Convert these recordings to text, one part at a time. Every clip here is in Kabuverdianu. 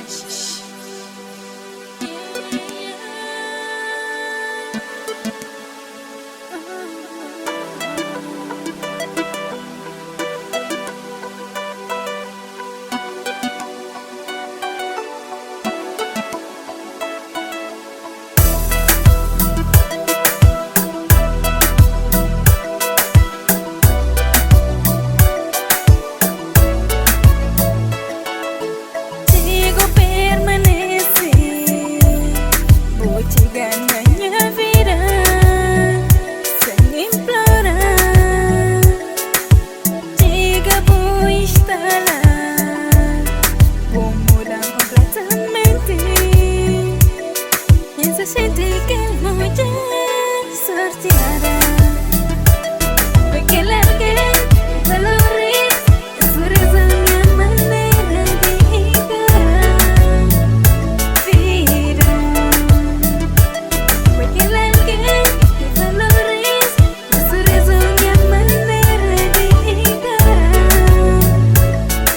Sanches. Chego permanece, vou chegar na minha vida sem implorar. Chega, vou instalar, vou mudar completamente. Essa gente que mulher sorteada. Porque larguei, valores, sorriso minha maneira de encarar vida. Porque larguei, valores, sorriso minha maneira de encarar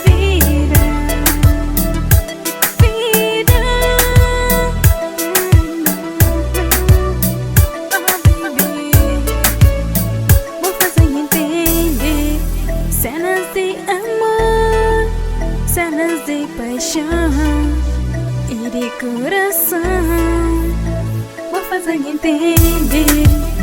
vida. Vida. Oh, baby. Vou fazer entender cenas de amor, cenas de paixão e de coração. Vou fazer entender.